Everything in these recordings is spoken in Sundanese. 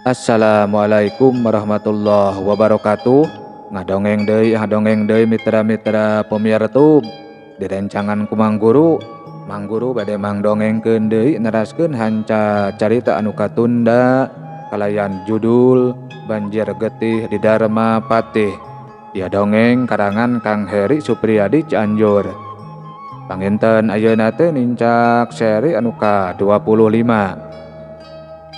Assalamualaikum warahmatullahi wabarakatuh. Ngadongeng deui mitra-mitra pemirsa di rencangan ku Mang Guru. Mang Guru bade mangdongengkeun deui neraskeun hanca carita anu katunda kalayan judul Banjir Getih di Dharma Patih. Ieu dongeng karangan Kang Heri Supriyadi Cianjur. Panginten ayeuna teh nincak seri anu ka-25.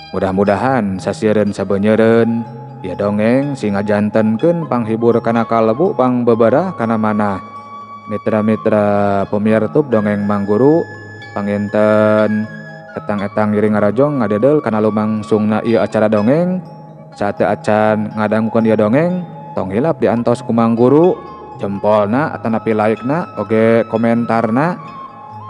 Mudah-mudahan sasieureun sabenyeureun ieu dongeng sing ngajantenkeun panghibur kana kalbu pangbeberah kana manah. Mitra-mitra pemirsa dongeng Mang Guru panginten etang-etang ngiring ngarojong ngadedeul kana lumangsungna ieu acara dongeng. Saateu acan ngadangukeun ieu dongeng, tong hilap diantos ku Mang Guru jempolna atanapi like-na oge komentarna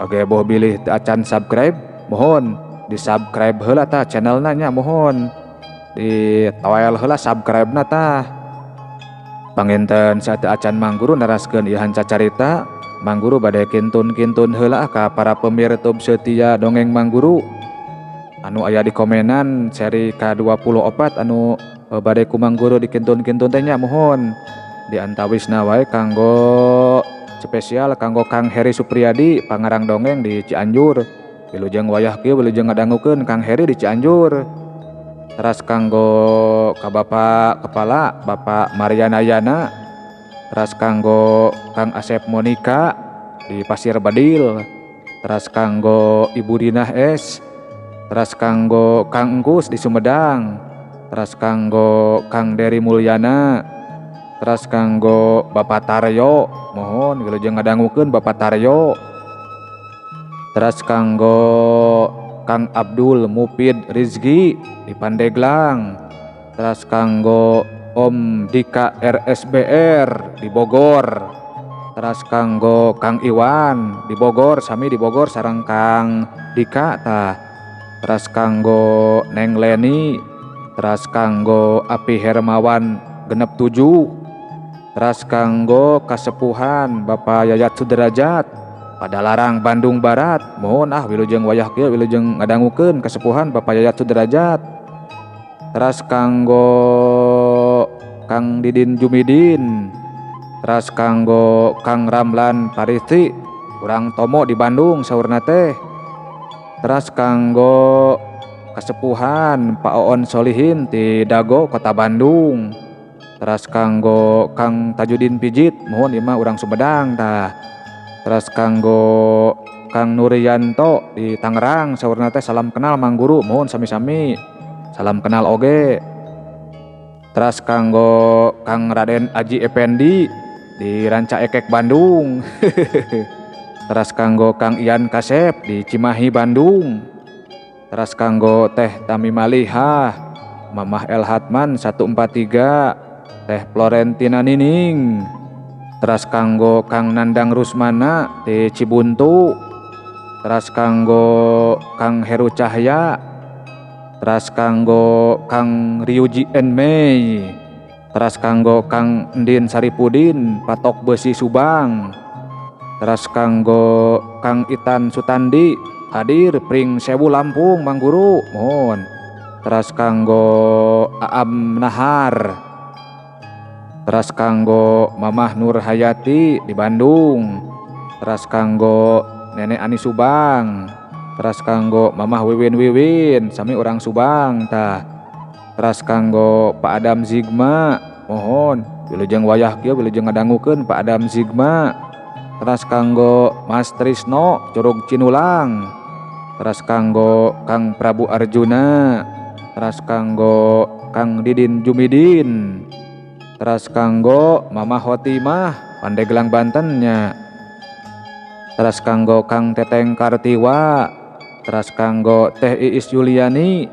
oge boh bilih teu acan subscribe, mohon di subscribe heula tah channelna nya, mohon di toel heula subscribe na tah. Panginten saateu acan Mang Guru neraskeun ieu hanca carita, Mang Guru bade kintun-kintun heula ka para pemirsa setia dongeng Mang Guru anu aya di komenan seri ka-24 anu bade ku Mang Guru dikintun-kintun teh nya. Mohon diantawisna wae kanggo spesial kanggo Kang Heri Supriyadi, pangarang dongeng di Cianjur. Wilujeng wayah kieu wilujeng ngadangukeun Kang Heri di Cianjur. Teras kanggo ka Bapak Kepala, Bapak Mariana Yana. Teras kanggo Kang Asep Monika di Pasir Badil. Teras kanggo Ibu Dinah S. Teras kanggo Kang Engkus di Sumedang. Teras kanggo Kang Dery Mulyana. Teras kanggo Bapak Taryo, mohon wilujeng ngadangukeun Bapak Taryo. Teras kanggo Kang Abdul Mufid Rizki di Pandeglang. Teras kanggo Om Dika RSBR di Bogor. Teras kanggo Kang Iwan di Bogor, sami di Bogor sareng Kang Dika tah. Teras kanggo Neng Leni, teras kanggo Api Hermawan 67. Teras kanggo kasepuhan Bapak Yayat Sudrajat Padalarang Bandung Barat. Mohon ah wilujeng wayah kieu wilujeng ngadangukeun kasepuhan Bapak Yayat Sudrajat. Teras kanggo Kang Didin Jumidin. Teras kanggo Kang Ramlan Pariti urang Tomo di Bandung saurna teh. Teras kanggo kasepuhan Pak Oon Solihin di Dago Kota Bandung. Teras kanggo Kang Tajudin Pijit, mohon ieu mah urang Sumedang tah. Teras kanggo Kang Nurianto di Tangerang saurna teh salam kenal Mang Guru, mohon sami-sami. Salam kenal oge. Teras kanggo Kang Raden Aji Effendi di Ranca Ekek Bandung. Teras kanggo Kang Ian Kasep di Cimahi Bandung. Teras kanggo Teh Tami Malihah, Mamah El Hatman 143, Teh Florentina Nining. Teras kanggo Kang Nandang Rusmana di Cibuntu. Teras kanggo Kang Heru Cahya. Teras kanggo Kang Ryuji Enmei. Teras kanggo Kang Endin Saripudin Patok Besi Subang. Teras kanggo Kang Itan Sutandi hadir Pring Sewu Lampung Mang Guru, mohon. Teras kanggo Aam Nahar. Teras kanggo Mamah Nur Hayati di Bandung. Teras kanggo Nenek Ani Subang. Teras kanggo Mamah Wiwin Wiwin sami urang Subang tah. Teras kanggo Pak Adam Zigma, mohon wilujeng wayah kieu wilujeng ngadangukeun Pak Adam Zigma. Teras kanggo Mas Trisno Curug Cinulang. Teras kanggo Kang Prabu Arjuna. Teras kanggo Kang Didin Jumidin. Teras kanggo Mama Hotimah Pandeglang Banten nya. Teras kanggo Kang Teteng Kartiwa. Teras kanggo Teh Iis Yuliani.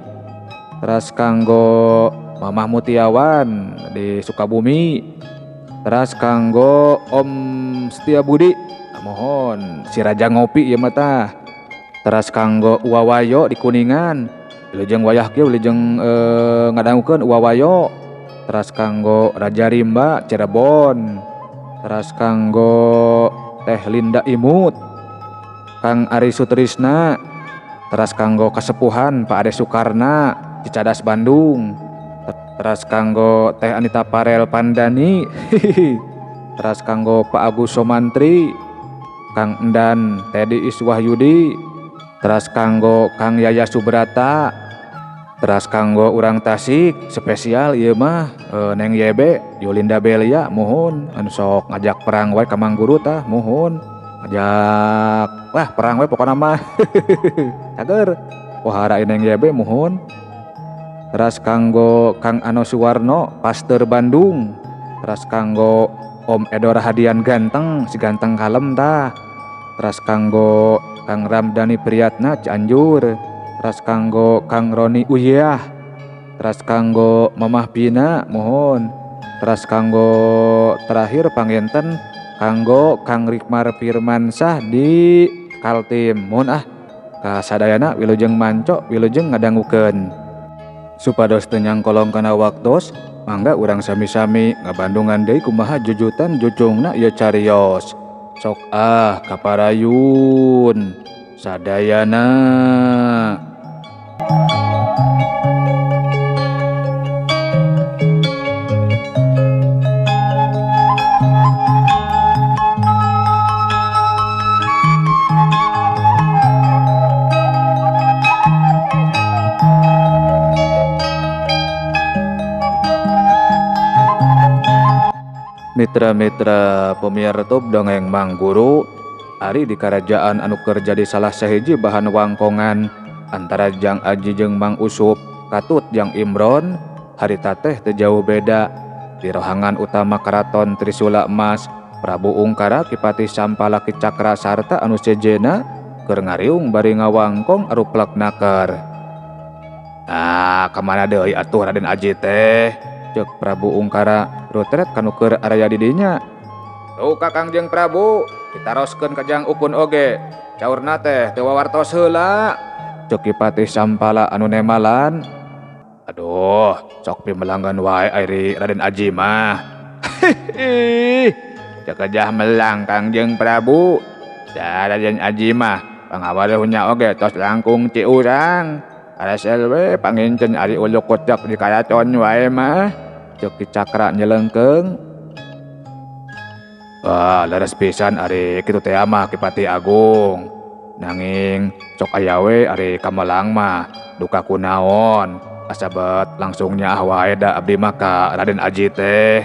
Teras kanggo Mamah Mutiawan di Sukabumi. Teras kanggo Om Setia Budi, mohon si Raja Ngopi ieu mah tah. Teras kanggo Uwawayo di Kuningan, wilujeng wayah kieu wilujeng ngadangukeun Uwawayo. Teras kanggo Raja Rimba Cirebon. Teras kanggo Teh Linda Imut, Kang Ari Sutrisna. Teras kanggo kasepuhan Pak Ade Sukarna Cicadas Bandung. Teras kanggo Teh Anita Parel Pandani. Teras kanggo Pak Agus Somantri, Kang Endan Teddy Iswahyudi. Teras kanggo Kang Yaya Subrata. Teras kanggo urang Tasik spesial ieu mah Neng Yebe Yulinda Belia muhun anu sok ngajak perang wae ka Mang Guru tah muhun ngajak wah perang wae pokona mah. Cager pohara Neng Yebe muhun. Teras kanggo Kang Ano Suwarno Pasteur Bandung. Teras kanggo Om Edo Rahadian ganteng si ganteng kalem tah. Teras kanggo Kang Ramdhani Priyatna Cianjur. Teras kanggo Kang Roni Uyah. Teras kanggo Mamah Pina muhun. Teras kanggo terakhir panginten kanggo Kang Rikmar Firmansyah di Kaltim. Muhun ah kasadayana wilujeng manco wilujeng ngadangukeun. Supados teu nyangkolong kana waktos, mangga urang sami-sami ngabandungan deui kumaha jujutan jucungna ieu carios. Sok ah kaparayun sadayana. Mitra-mitra pemirsa dongeng Mang Guru, ari di kerajaan anu keur jadi salah sahiji bahan wangkongan antara Jang Aji jeung Mang Usup, katut Jang Imron, harita teh teu jauh beda. Di rohangan utama Keraton Trisula Emas, Prabu Ungkara Kipati Sampala Ki Cakra sarta anu sejena keur ngariung bari ngawangkong aruplek naker. Ah, kamana deui atuh Raden Aji teh? Ceuk Prabu Ungkara rutret kanu keur araya di dinya. Duh Kakang jeung Prabu, ditaroskeun ka Jang Ukun oge. Caurna teh teu wawartos heula. Ceuk Kipati Sampala anu nemalan. Aduh, sok pimelanggan wae ari Raden Aji mah. Cekejah melang Kang jeung Prabu. Da Raden Aji mah pangawaruhnya oge tos langkung ci urang. Aresel we pangincen ari uluk kocak di karaton wae mah. Ceuk Ki Cakra nyelengkeung. Wah, leres pisan ari kitu teh mah Kipati Agung. Nanging sok aya we ari kamelang mah duka kunaon. Asa bet langsung nyaah wae da abdi mah ka Raden Aji teh.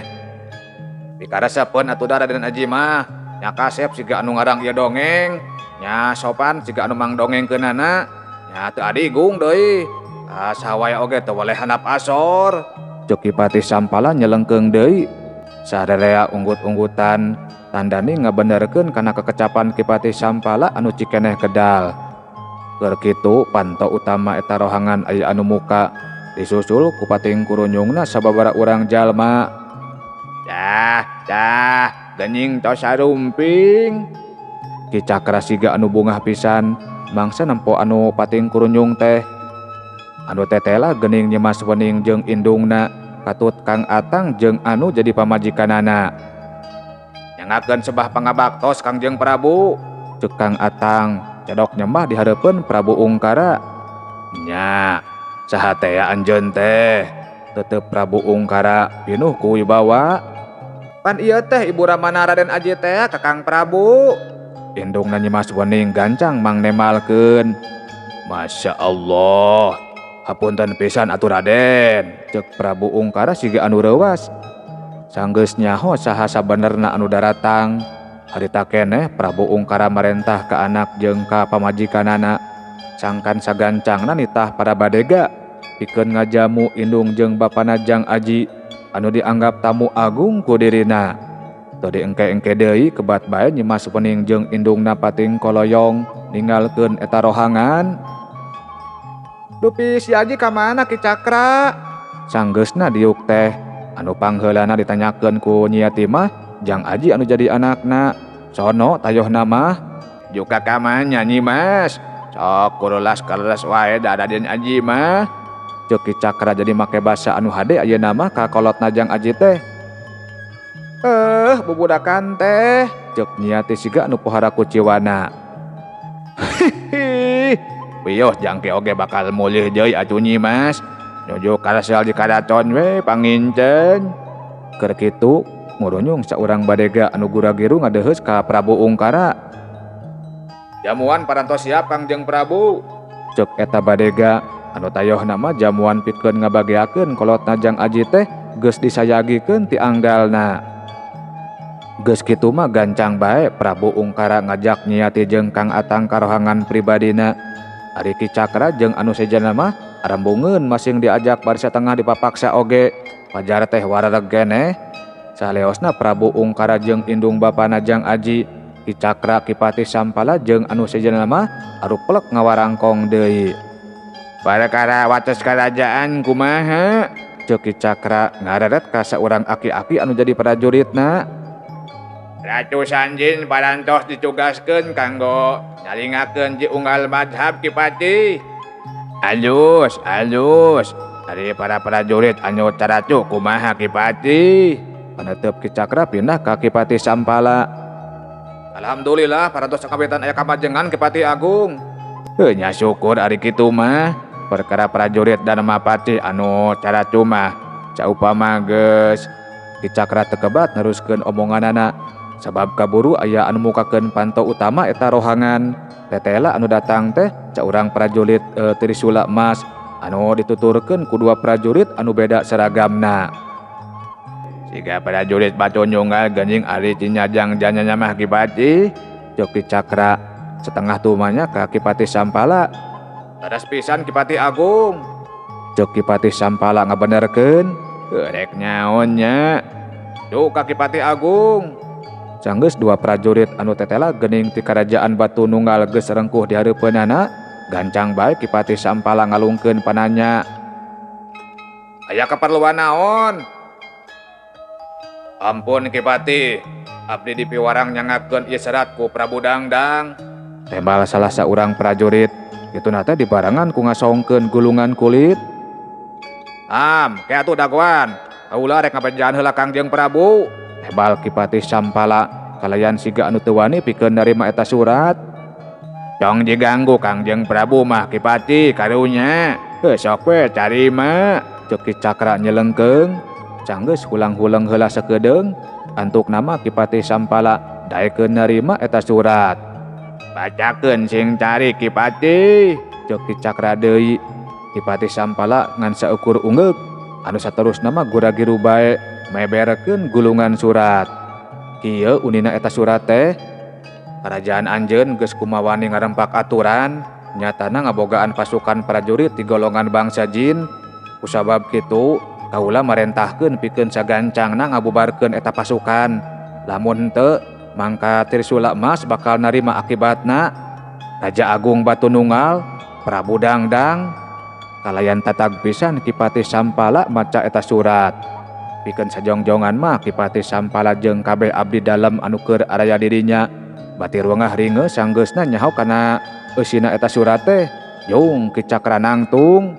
Pikaresepeun atuh da Raden Aji mah. Nya kasep siga anu ngarang ieu dongeng, nya sopan siga anu mang dongengkeunana, nya teu adigung deui. Asa wae oge teu weleh handap asor. Ceuk Kipati Sampala nyelengkeung deui. Sararea unggut-unggutan tandani ngabenerkeun kana kekecapan Kipati Sampala anu cikeneh kedal. Keur kitu panto utama eta rohangan aya anu muka disusul ku pating kurunyungna sababaraha urang jalma. Dah, dah, genying tos sarumping. Ki Cakra siga anu bungah pisan mangsa nempo anu pating kurunyung teh. Anu tetela geuning Nyimas Wening jeung indungna katut Kang Atang jeung anu jadi pamajikanana. Nyangakeun sebah pangabaktos Kang jeung Prabu. Ceuk Kang Atang cedok nyembah di hareupeun Prabu Ungkara. Nya, saha teh anjeun teh? Tetep Prabu Ungkara pinuh ku wibawa. Pan ieu teh ibu ramana Raden Aji teh ka Kang Prabu. Indungna Nyimas Wening gancang mangnemalkeun. Masya Allah, hapunten pisan atuh Raden. Ceuk Prabu Ungkara siga anu reuwas. Sanggeus nyaho saha sabenerna anu daratang. Harita keneh Prabu Ungkara marentah ka anak jeung ka pamajikanana. Sangkan sagancangna nitah para badega pikeun ngajamu indung jeung bapana Jang Aji anu dianggap tamu agung ku dirina. Teu diengke-engke deui kebat bae Nyimas Wening jeung indungna pating koloyong ninggalkeun eta rohangan. Dupi si Aji ka mana Ki Cakra? Sanggeusna diuk teh anu pangheulana ditanyakeun ku Nyi Yatimah Jang Aji anu jadi anakna. Sono tayohna mah. Juga ka mana Nyi Mas? Sok kurulas-karulas wae da Raden Aji mah. Ceuk Ki Cakra jadi make basa anu hade ayeuna mah ka kolotna Jang Aji teh. Bubudakan teh. Ceuk Nyi Yati siga anu pohara kuciwana. Hihi. Piyoh jangke oge bakal mulih deui atuh Nyi Mas. Nuju karasel di karaton we pangincen. Keur kitu ngurunyung saurang badega anu gura-giru ngadeheus ka Prabu Ungkara. Jamuan parantos siap Kangjeng Prabu. Ceuk eta badega anu tayohna mah jamuan pikeun ngabageakeun kolotna Jang Aji teh geus disayagikeun ti anggalna. Geus kitu mah gancang bae Prabu Ungkara ngajak Nyiati jeung Kang Atang karohangan pribadina. Ari Ki Cakra jeung anu sejenna mah arembungeun masing diajak bari satengah dipapaksa oge. Pajar teh warareg keneh. Saleosna Prabu Ungkara jeung indung bapana Jang Aji, Ki Cakra, Ki Patih Sampala jeung anu sejenna mah aruplek ngawarangkong deui. Perkara wates karajaan kumaha? Ceuk Ki Cakra ngareret ka saurang aki-aki anu jadi prajuritna. Ratusan jin parantos ditugaskeun kanggo nyalingakeun ji unggal madhab Ki Patih. Alus, alus. Ari para prajurit anu caracu kumaha Ki Patih? Panetep Ki Cakra pindah ka Ki Patih Sampala. Alhamdulillah parantos sakabetan aya kamajengan Ki Patih Agung. Heuh nya syukur ari kitu mah. Perkara prajurit Dharma Patih anu caracu mah saupama geus. Ki Cakra teu kebat neruskeun omonganana. Sabab kaburu aya anu mukakeun panto utama eta rohangan. Tetela anu datang teh saurang prajurit Trisula Emas anu dituturkeun ku dua prajurit anu beda seragamna. Siga prajurit Batu Nunggal geuning ari cinyajang janyanya mah Ki Patih. Ceuk Ki Cakra setengah tumanya ka Ki Patih Sampala. Leres pisan Ki Patih Agung. Ceuk Ki Patih Sampala ngabenerkeun. Rek nyaon nya. Duka Ki Patih Agung. Sanggeus dua prajurit anu tetela geuning ti karajaan Batu Nunggal geus rengkuh di hareupeunana, gancang bae Ki Patih Sampala ngalungkeun pananya. Aya kaperluan naon? Ampun Ki Patih, abdi dipiwarang nyangakeun ieu serat ku Prabu Dangdang. Tembal salah saurang prajurit, kituna teh dibarengan ku ngasongkeun gulungan kulit. Am, ke atuh dagoan. Kaula rek ngabejaan heula Kangjeng Prabu. Tebal Ki Patih Sampala kalayan siga anu teu wani pikeun narima eta surat. Tong diganggu Kangjeng Prabu mah Ki Patih karunya. Heuh sok we tarima. Ceuk Ki Cakra nyelengkeung. Sanggeus hulang-huleng heula sakedeung, antuk nama Ki Patih Sampala daekeun narima eta surat. Bacakeun sing cari Ki Patih. Ceuk Ki Cakra deui. Ki Patih Sampala ngan saukur ungeuk anu saterusna mah gura-giru bae meberekeun gulungan surat. Kieu unina eta surat teh. Karajaan anjeun geus kumawani ngarempak aturan, nyatana ngabogaan pasukan prajurit ti golongan bangsa jin. Kusabab kitu, kaula marentahkeun pikeun sagancangna ngabubarkeun eta pasukan. Lamun henteu, mangka Trisula Emas bakal narima akibatna. Raja Agung Batu Nunggal, Prabu Dangdang, kalayan tatag pisan Ki Patih Sampala maca eta surat. Pikeun sajongjongan mah Ki Patih Sampala jeung kabeh abdi dalem anu keur araya dirinya. Batir wengah ringe sanggeusna nyaho kana eusina eta surat teh. Jung Ki Cakra nangtung.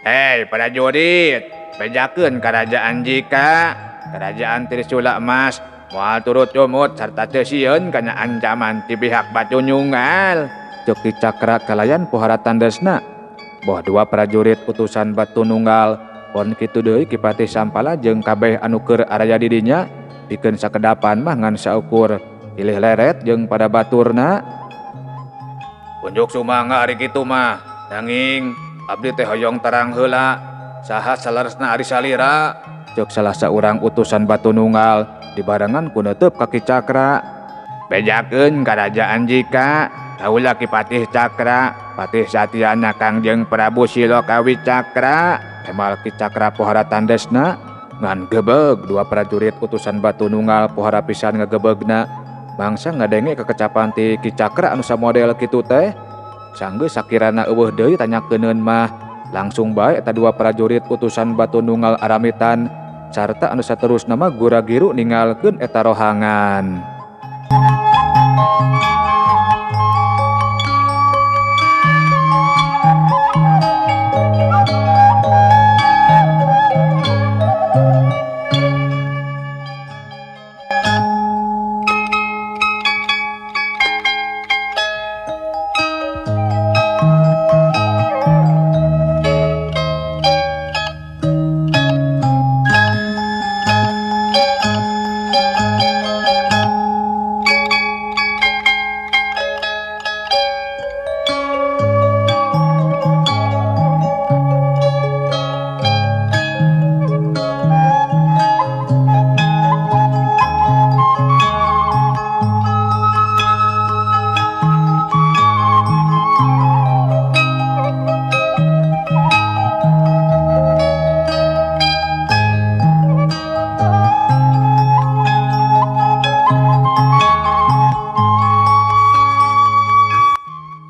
Hei prajurit, bejakeun karajaan jika kerajaan Trisula Emas moal turut tumut sarta teu sieun kana ancaman ti pihak Batu Nunggal. Ceuk Ki Cakra kalayan pohara tandesna. Boh dua prajurit utusan Batu Nunggal pon kitu deui Ki Patih Sampala jeung kabeh anu keur araya di dinya pikeun sakedapan mah ngan saukur pilih leret jeung pada baturna. Unjuk sumangga ari kitu mah, nanging abdi teh hoyong terang heula saha saleresna ari salira. Ceuk salah saurang utusan Batu Nunggal dibarengan ku neuteub ka Ki Cakra. Bejakeun karajaan jika kaula Ki Patih Cakra, Patih Satyana Kangjeng Prabu Silokawi Cakra. Emal Ki Cakra pohara tandesna ngan gebeg dua prajurit utusan Batu Nunggal pohara pisan ngagebegna. Bangsa ngadenge kekecapan ti Ki Cakra anu samodel kitu teh. Sanggeus sakirana eueuh deui tanyakeuneun mah langsung bae eta dua prajurit utusan Batu Nunggal aramitan sarta anu saterusna mah gura-giru ninggalkeun eta rohangan.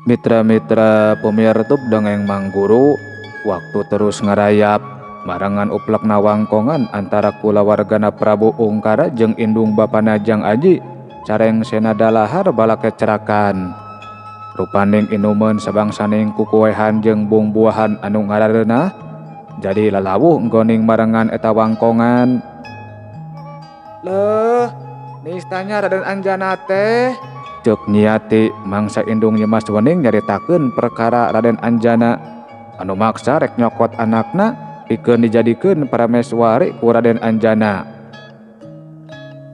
Mitra-mitra pemirtub dongeng Mangguru, waktu terus ngarayap marangan uplekna wangkongan antara kulawargana Prabu Ungkara jeung indung bapana Jang Aji careng sena dalahar balakecrakan. Rupaning inumeun sabangsaning kukuehan jeung bungbuahan anu ngarareunah jadi lalawuh nggoning marengan eta wangkongan. Leuh, nistanya Raden Anjana teh ceuk Nyi Yati mangsa indung Nyimas Wening nyaritakeun perkara Raden Anjana anu maksa rek nyokot anakna pikeun dijadikeun parameswari ku Raden Anjana.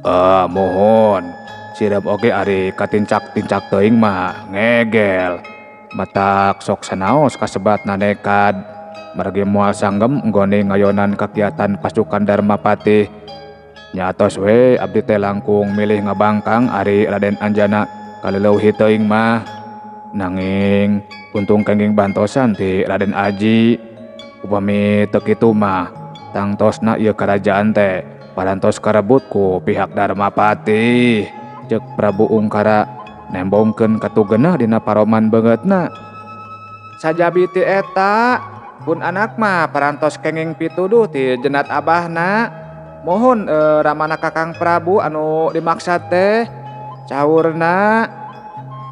Ah, muhun sireum oge ari katincak-tincak teuing mah ngegel matak sok sanaos kasebatna nekad margi moal sanggem nggone ngayonan kagiatan pasukan Darmapati. Nyatos we abdi teh langkung milih ngabangkang ari Raden Anjana kaleleuhi teuing mah. Nanging untung kenging bantosan ti Raden Aji. Upami teu kitu mah tangtosna ieu karajaan teh parantos karebut ku pihak Darmapati. Ceuk Prabu Ungkara nembongkeun katugenah dina paroman beungeutna. Sajabi ti eta pun anak mah parantos kenging pituduh ti jenat abahna. Mohon ramana Kakang Prabu anu dimaksad teh caurna.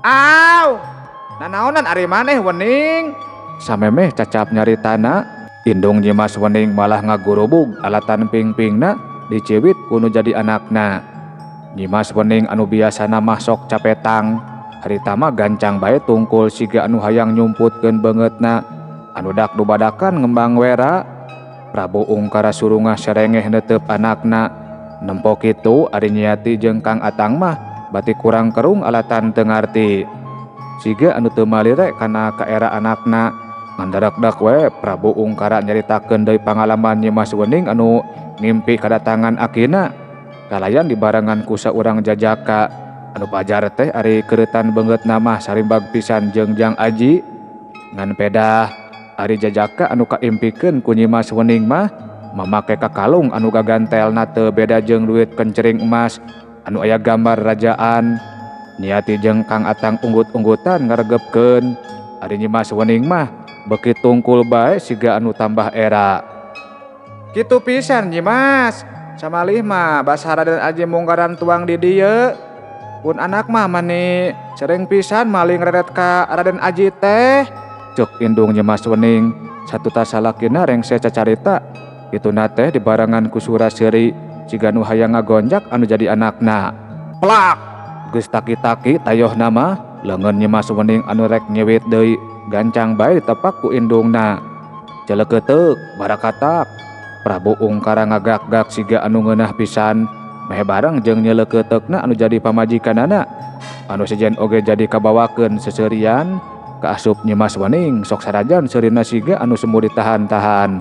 Aw, nanaonan ari maneh Wening? Samemeh cacap nyaritana, indung Nyimas Wening malah ngagurubug alatan pingpingna diciwit ku nu jadi anakna. Nyimas Wening anu biasana mah sok capetang, harita mah gancang bae tungkul siga anu hayang nyumputkeun beungeutna anu dak dubadakan ngembang wera. Prabu Ungkara surungah serengeh netep anakna. Nempo kitu ari Nyi Yati jeung Kang Atang mah bati kurang kerung alatan teu ngarti. Siga anu teu malire kana kaera anakna. Ngandarakdak we Prabu Ungkara nyaritakeun deui pangalaman Nyimas Wening anu ngimpi kadatangan akina kalayan dibarengan ku saurang jajaka anu pajar teh ari keureutan beungeutna mah sarimbag pisan jeung Jang Aji. Ngan pedah ari jajaka anu kaimpikeun ku Nyimas Wening mah mamake kakalung anu gagantelna teu beda jeung duit kencering emas anu aya gambar rajaan. Nyi Yati jeung Kang Atang unggut-unggutan ngaregepkeun. Ari Nyimas Wening mah beuki tungkul bae siga anu tambah era. Kitu pisan Nyimas, samalih mah basa Raden Aji munggaran tuang di dieu. Pun anak mah mani sering pisan maling reret ka Raden Aji teh. Ceuk indung Nyimas Wening satutas salakina rengse cacarita. Kituna teh dibarengan ku sura seuri siga nu hayang ngagonjak anu jadi anakna. Plak! Geus taki-taki tayohna mah leungeun Nyimas Wening anu rek nyiwit deui gancang bae ditepak ku indungna. Celeukeuteuk barakatak. Prabu Ungkara ngagak-gak siga anu ngeunah pisan meh bareng jeung nyeleukeuteukeuna anu jadi pamajikanana anu sejen oge jadi kabawakeun seserian kaasup Nyimas Wening sok sarajan seurina siga anu semu ditahan-tahan.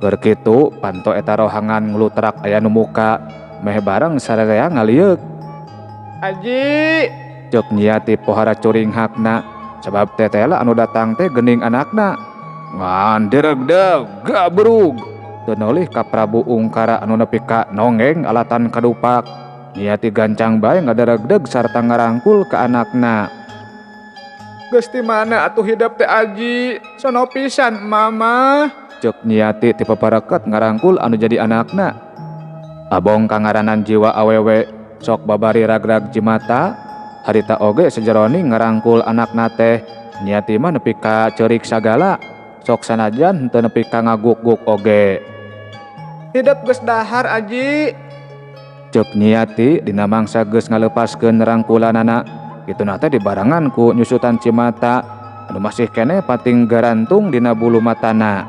Keur kitu panto eta rohangan nglutrak aya nu muka meh bareng sarerea ngalieuk. Aji, ceuk Nyi Yati pohara curinghakna sabab tetela anu datang teh geuning anakna. Ngan diregdeg gabrug teu nolih ka Prabu Ungkara anu nepi ka nonggeng alatan kadupak. Nyi Yati gancang bae ngadaregdeg sarta ngarangkul ka anakna. Geus ti mana atuh hidep teh Aji, sono pisan mama. Ceuk Nyi Yati ti papareket ngarangkul anu jadi anakna. Abong kangaranan jiwa awewe sok babari ragrag cimata, harita oge sajeroning ngarangkul anakna teh. Nyi Yati mah nepi ka ceurik sagala, sok sanajan henteu nepi ka ngaguk-guk oge. Hidep geus dahar Aji. Ceuk Nyi Yati dina mangsa geus ngaleupaskeun rangkulanana. Kituna teh dibarengan ku nyusutan cimata anu masih keneh pating garantung dina bulu matana.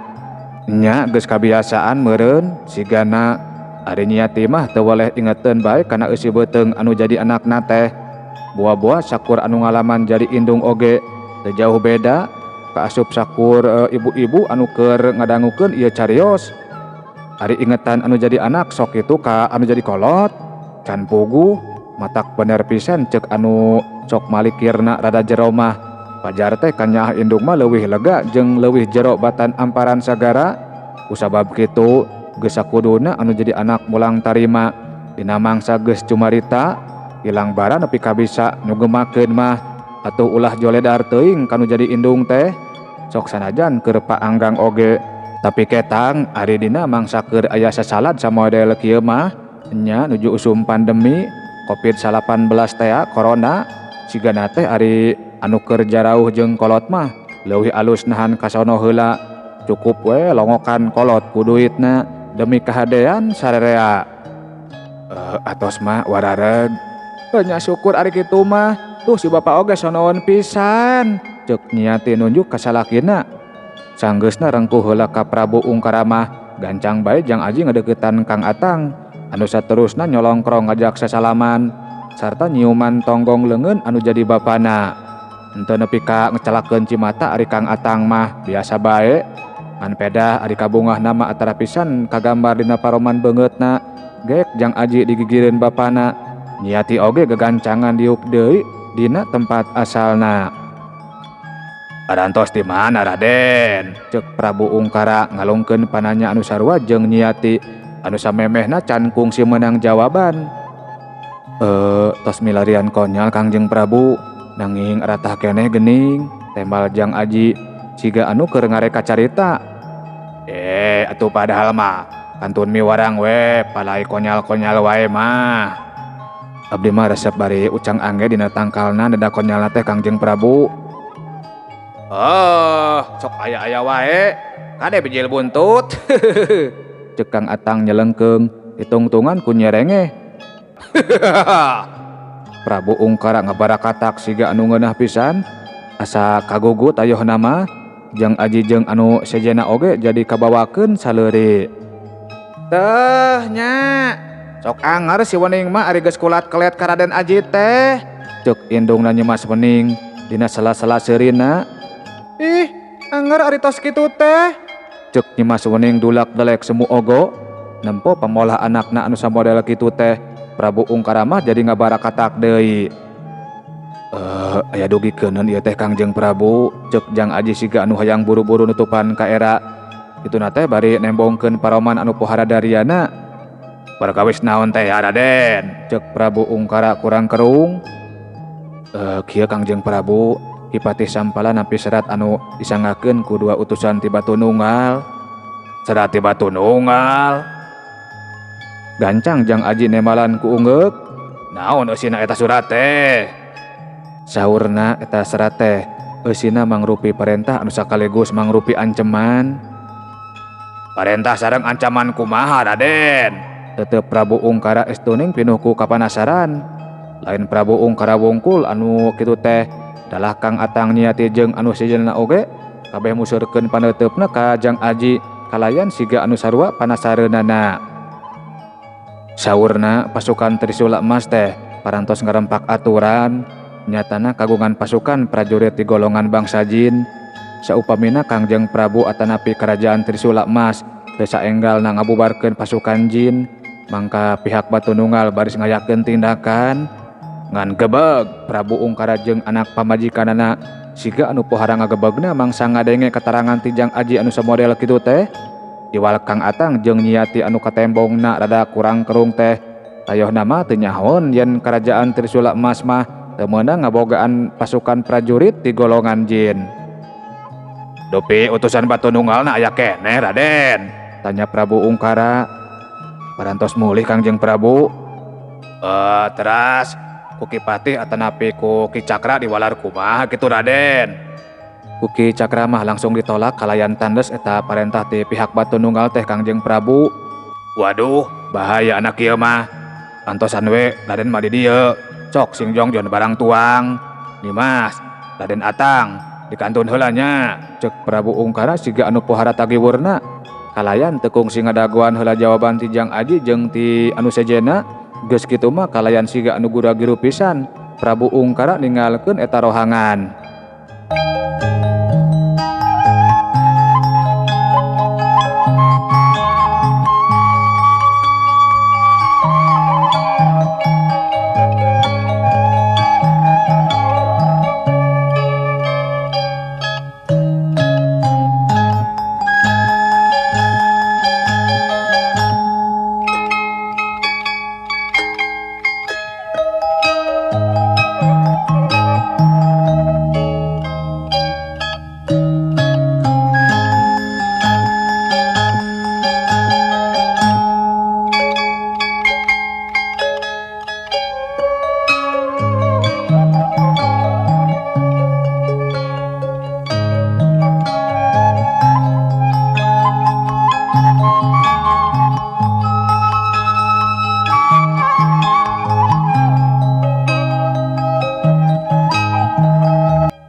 Nya geus kabiasaan meureun sigana ari Nyi Yati mah teu weleh ingeteun bae kana eusi beuteung anu jadi anakna teh. Buah-buah sakur anu ngalaman jadi indung oge teu jauh beda kaasup sakur ibu-ibu anu keur ngadangukeun ieu carios. Ari ingetan anu jadi anak sok kitu ka anu jadi kolot can puguh matak bener pisan ceuk anu sok malikirna rada jero mah. Pajar teh kanyaah indung mah leuwih lega jeung leuwih jero batan amparan sagara. Kusabab kitu geus sakuduna anu jadi anak mulang tarima dina mangsa geus cumarita ilang bara nepi ka bisa nyugemakeun mah Atuh ulah joledar teuing kanu jadi indung teh. Sok sanajan keur paanggang oge. Tapi ketang ari dina mangsa keur aya sasalad samodel kieu mah nya nuju usum pandemi Covid-19 tea corona sigana teh ari anu keur jarauh jeung kolot mah leuwih alus nahan kasono heula. Cukup we longokan kolot ku duitna demi kahadean sarerea. Atos mah warareg. Nya syukur ari kitu mah. Tuh si bapak oge sonoon pisan. Ceuk Nyi Yati nunjuk ka salakina. Sanggeusna rengkuh heula ka Prabu Ungkara mah gancang bae Jang Aji ngadeuketan Kang Atang anu saterusna nyolongkrong ngajak sasalaman sarta nyiuman tonggong leungeun anu jadi bapana. Henteu nepi ka ngecelakeun cimata ari Kang Atang mah biasa bae. Ngan pedah ari kabungahna mah atara pisan kagambar dina paroman beungeutna. Gek Jang Aji digigireun bapana. Nyi Yati oge gegancangan diuk deui dina tempat asalna. Arantos di mana Raden? Ceuk Prabu Ungkara ngalungkeun pananya anu sarua jeung Nyi Yati anu samemehna can kungsi meunang jawaban. Tos milarian konyal Kangjeng Prabu nanging ratah keneh geuning tembal Jang Aji siga anu keur ngareka carita. Atuh padahal mah kantun miwarang we palai konyal-konyal wae mah. Abdi mah resep bari ucang angge dina tangkalna deda konyalna teh Kangjeng Prabu. Oh, sok aya-aya wae. Kade bijil buntut. Ceuk Kang Atang nyelengkeung, ditungtungan ku nyerenge. Prabu Ungkara ngabarakatak siga anu ngeunah pisan. Asa kagugut ayohna mah. Jang Aji jeung anu sejena oge jadi kabawakeun saleuri. Teh nya. Sok anger si Wening mah ari geus kulat kelet ka Raden Aji teh. Ceuk indungna Nyi Mas Wening dina sela-sela seurina. Ih, anger ari tos kitu teh. Ceuk Nyi Mas Wening dulak delek semu ogo. Nempo pamolah anakna anu samodel kitu teh. Prabu Ungkara mah jadi ngabarakatak deui. Aya dugi keuneun ieu teh Kangjeng Prabu. Ceuk Jang Aji siga anu hayang buru-buru nutupan ka era. Kituna teh bari nembongkeun paroman anu pohara dariana. Perkawis naon teh ya Raden? Ceuk Prabu Ungkara kurang kerung. Kieu Kangjeng Prabu, Ki Patih Sampala nampi serat anu disangakeun ku dua utusan ti Batu Nunggal. Serat ti Batu Nunggal. Gancang Jang Aji nembalan ku ungeuk. Naon eusina eta surat teh? Saurna eta serat teh eusina mangrupi parentah anu sakaligus mangrupi anceman. Parentah sareng ancaman kumaha Raden? Tetep Prabu Ungkara estuning pinuh ku kapanasaran. Lain Prabu Ungkara wungkul anu kitu teh dalah Kang Atang Nyi Yati jeung anu sejenna oge kabeh musurkeun paneuteup ka Jang Aji kalayan siga anu sarua panasareunana. Saurna pasukan Trisula Emas teh parantos ngarempak aturan nyatana kagungan pasukan prajurit di golongan bangsa jin. Saupamina Kangjeng Prabu atanapi kerajaan Trisula Emas teu saenggalna ngabubarkeun pasukan jin, mangka pihak Batu Nunggal baris ngayakeun tindakan. Ngan gebeg Prabu Ungkara jeung anak pamajikanana siga anu pohara ngagebegna mangsa ngadenge keterangan ti Jang Aji anu samodel kitu teh. Iwal Kang Atang jeung Nyi Yati anu katembongna rada kurang kerung teh tayohna mah teu nyahoon yen kerajaan Trisula Emas mah teu meunang ngabogaan pasukan prajurit ti golongan jin. Dupi utusan Batu Nunggalna aya keneh Raden? Tanya Prabu Ungkara. Parantos mulih Kangjeng Prabu. Teras ku Ki Patih atanapi ku Ki Cakra diwalar kumaha kitu Raden? Ku Ki Cakra mah langsung ditolak kalayan tandes eta parentah ti pihak Batu Nunggal teh Kangjeng Prabu. Waduh, bahaya anak ieu mah. Antosan we Raden mah di dieu. Cok sing jongjon barang tuang. Nimas, Raden Atang dikantun heula nya. Ceuk Prabu Ungkara siga anu pohara tagiwurna. Kalayan teu kungsi ngadagoan heula jawaban ti Jang Aji jeung ti anu sejenna. Geus kitu mah kalayan siga anu gura-giru pisan. Prabu Ungkara ninggalkeun eta rohangan.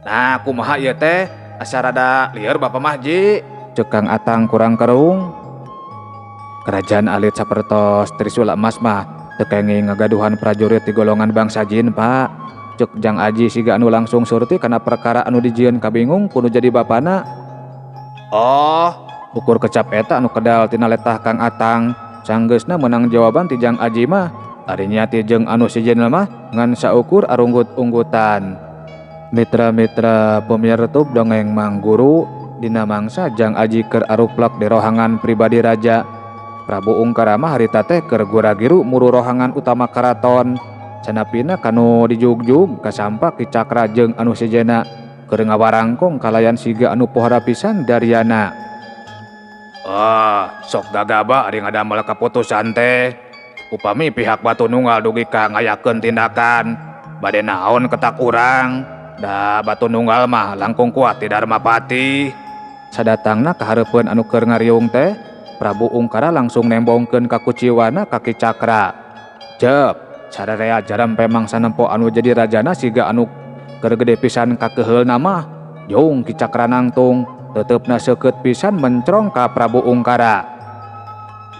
Nah kumaha ieu teh asa rada lieur Bapa mah Ji. Ceuk Kang Atang kurang kerung. Kerajaan alit sapertos Trisula Emas mah teu kenging ngagaduhan prajurit ti golongan bangsa jin Pak. Ceuk Jang Aji siga anu langsung surti kana perkara anu dijieun kabingung ku nu jadi bapana. Oh, ukur kecap eta anu kedal tina letah Kang Atang. Sanggeusna meunang jawaban ti Jang Aji mah, ari nya ti jeung anu sejenna mah ngan saukur arunggut-unggutan. Mitra-mitra pamiartub dongeng Mang Guru dina mangsa Jang Aji keur aruplek di rohangan pribadi raja. Prabu Ungkara mah harita teh keur gura-giru muru rohangan utama karaton. Sanapina kanu dijugjug kasampak Ki Cakra jeung anu sejenna keur ngawarangkong kalayan siga anu pohara pisan dariana. Ah, sok gagabah ari ngadamel kaputusan teh. Upami pihak Batu Nunggal dugi ka ngayakeun tindakan, bade naon ketak urang. Da Batu Nunggal mah langkung kuat ti Darmapati. Sadatangna ka hareupeun anu keur ngariung teh, Prabu Ungkara langsung nembongkeun kakuciwana ka Ki Cakra. Jep, sararea jarampe mangsa nempo anu jadi rajana siga anu keur gede pisan kakeheulna mah. Jung Ki Cakra nangtung, teutepna seukeut pisan mencrong ka Prabu Ungkara.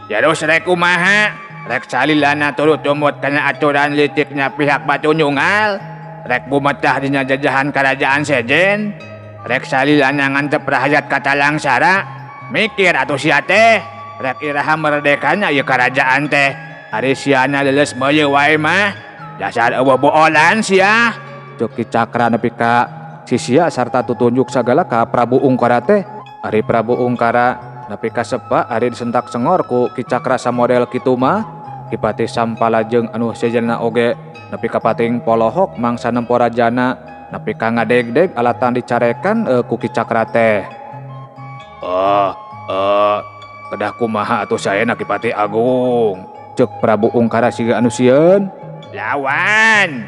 Jarus rek kumaha? Rek salilana turut tumut kana aturan liciknya pihak Batu Nunggal? Rek bumetah dina jajahan karajaan sejen? Rek salilana ngantep rahayat katalangsara? Mikir atuh sia teh, rek iraha merdekana ieu karajaan teh. Ari siana leuleus meuyeuh wae mah, dasar eueuh boolan sia. Ceuk Ki Cakra nepi ka sisia sarta tutunjuk sagala ka Prabu Ungkara teh. Ari Prabu Ungkara nepi ka sepa ari disentak sengor ku Ki Cakra samodel kitu mah. Ki Patih Sampala jeung anu sejenna oge nepi ka pating polohok mangsa nempo rajana nepi ka ngadegdeg alatan dicarekan ku Ki Cakra teh. Oh, kedah kumaha atuh saena Ki Patih Agung? Ceuk Prabu Ungkara siga anu sieun. Lawan.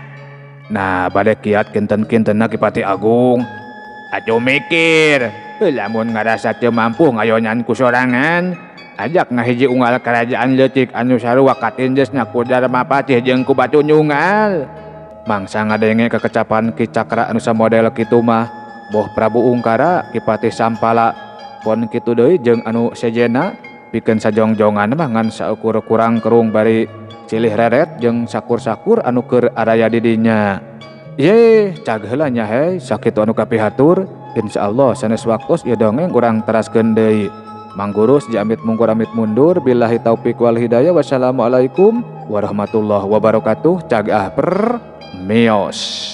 Nah, bade kiat kinten-kintenna Ki Patih Agung. Atuh mikir, lamun ngarasa teu mampu ngayonyan ku sorangan, ajak ngahiji unggal kerajaan leutik anu sarua katinjesna ku Darmapatih jeung ku Batu Nunggal. Mangsa ngadenge kekecapan Ki Cakra anu samodel kitu mah, boh Prabu Ungkara, Ki Patih Sampala, pon kitu deui jeung anu sejenna pikeun sajongjongan mah ngan saukur kurang kerung bari silih reret jeung sakur-sakur anu keur araya di dinya. Ye, cag heula nya hei, sakitu anu kapihatur. Insyaallah sanes waktos ieu dongeng urang teraskeun deui. Mang Guru amit mungkur amit mundur, billahi taufik wal hidayah, wassalamualaikum warahmatullahi wabarakatuh. Cag ah per mios.